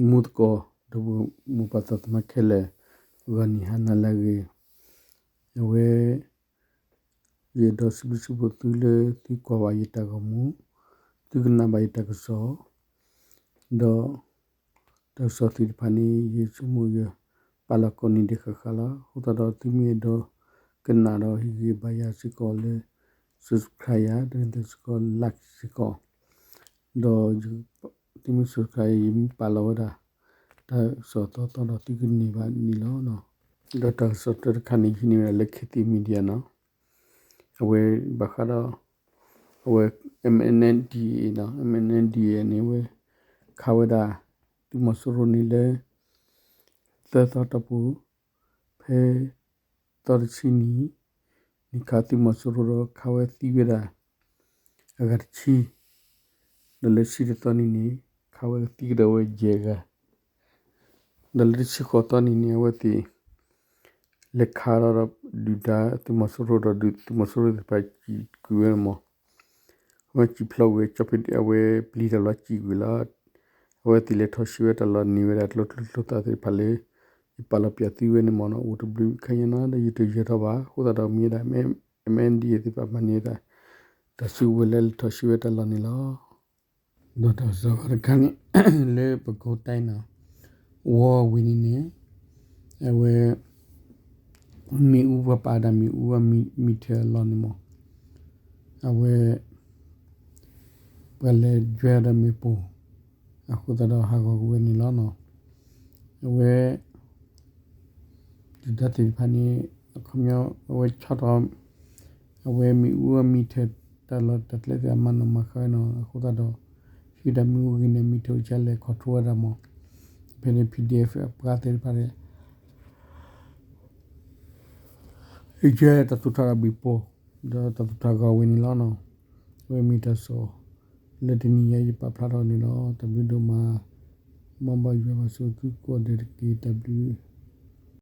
မူသကိး ဒီးမိၢ်ပၢ်သးသမါခဲလၢာ် ဂီၤနံၤဟါနၤလၢအဂ့ၤ, အဝဲ ယအဲၣ်ဒိးစံးဘျုးစံးဖှိၣ်သုလၢသုကွၢ်ဘၣ်ယတၢ်ဂီၤမူ, သုကနၣ်ဘၣ်ယတၢ်ကစီၣ်, ဒီး တၢ်ကစီၣ်သ့ၣ်တဖၣ်န့ၣ် ယဆိကမိၣ်ယပာ်လီၤကိးနံၤဒဲးဃၣ်ဃၣ်လီၤ. အဃိသတးဒီးသုမ့ၢ်အဲၣ်ဒိးကနၣ်ဒီးဟ့ၣ်ဂံၢ်ဘါယၤစ့ၢ်ကီးလၢ subscribe ယၤ ဒီးစ့ၢ်ကီး like စ့ၢ်ကီး, ဒီး သုမ့ၢ် subscribe ယမ့ၢ်ပာ်လီၤဝဲဒၣ် တၢ်ကစီၣ်သီသီဒီးသုကန့ၢ်ဘၣ်န့ၣ်လီၤ. ဒီးတၢ်ကစီၣ်တၢတခါန့ၣ် ဟံးန့ၢ်ဝဲဒၣ်လၢ Khit Thit Media နီၤ. အဝဲဘၣ်ဃးဒီး အဝဲ M N D A နီၤ, M N D A န့ၣ် အဝဲ ခးဝဲဒၣ် သုးမီၤစိရိၤန့ၣ်လၢ သၢသီတီၢ်ပူၤ ဖဲ သီတဆံနံၤ န့ၣ်ခးသုးမီၤစိရိၤဒီးခးဝဲသံဝဲဒၣ် အဂၤတဆံ, ဒီးလၢဆံတသီနံၤန့ၣ် ခးဝဲသံကဒီးဝဲယဲၢ်ဂၤ, ဒီးလၢတဆံဃိးသီနံၤန့ၣ် အဝဲသ့ၣ် လဲၤခးဒီးဒုၣ်ဒါသုးမီၤစိရိၤဒီးဒုးသုးမီၤစိရိၤသ့ၣ်တဖၣ်စံၣ်ကွံာ်ဝဲန့ၣ်မး, အဝဲစံၣ်ဖျိးကွံာ်ဝဲ ကၠီဖ့းဒ့ အဝဲပျံၤတၢ်လီၤစံၣ်ကွံာ်လီၤ. အဝဲသ့ၣ်လဲၤထီၣ်ဆှၢဝဲတၢ်လီၢ်န့ၢ်ဝဲဒၣ်ကျိချံကျိသၣ်သ့ၣ်တဖၣ်လၢ ယပာ်လီၤပၠးသုဝဲန့ၣ်မးနီၤ. အိၣ်တဘျုးခါညါနီၤ ဒီးယတယၢၤထီၣ်ဘၣ်. အဃိသတးဒီးမ့ၢ်ဝဲဒၣ် M N D A သ့ၣ်တဖၣ်မၤန့ၢ်ဝဲဒၣ် တၢ်စုကဝဲၤလၢလဲၤထီၣ်ဆှၢဝဲတၢ်လီၢ်န့ၣ်လီၤ. ဒီးတၢ်ကစီၣ်တခါန့ၣ် လၢပဲခူးတိုင်းနီၤ, ဝီဝံၤန့ၣ်န့ၣ် အဝဲ မ့ၣ်အူပှၤပာ်ဒၣ်မ့ၣ်အူအမံၤထၢၣ်အလီၢ်န့ၣ်မး, အဝဲ ပှၤလဲၤယွဲဒီးမ့ၣ်ပိၢ် အဃိသတးဒီးဟးဂီၤကွံာ်ဝဲန့ၣ်လီၤနီၤ. အဝဲ ဒုၣ်ဒါသ့ၣ်တဖၣ်န့ၣ် အခီပညီ အဝဲဆီထီၣ် အဝဲမ့ၣ်အူအမံၤထၢၣ်တၢ်လီၢ်တၢ်ကျဲသ့ၣ်အမၤနီၣ်မၤဃါနီၤ. အဃိသတးဒီး ဟံးဒၣ်မ့ၣ်အူဂ့ၤန့ၣ် မံၤထၢၣ်အိၣ်ဆံးလဲၤ control ဝဲဒၣ်မး, ဖဲန့ၣ် P D F အပှၤသ့ၣ်တဖၣ်န့ၣ် ယဲတၢ်သူၣ်ထီၣ်တၢ်ဘံၣ်ပိၢ် ဒီးတၢ်သူၣ်ထီၣ်ဂီၤဝဲန့ၣ်လီၤနီၤ. အဝဲမ့ၢ်တၢ်ကစီၣ် လၢတနံၤညါယပာ်ဖျါထီၣ်န့ၣ်လီၤ. တၢ်ဘျုးဒိၣ်မး, မ်ဘၣ်ယွၤဘၣ်ဆိၣ်ဂ့ၤသုကိးဂၤဒဲးတက့ၢ်. တၢ်ဘျုး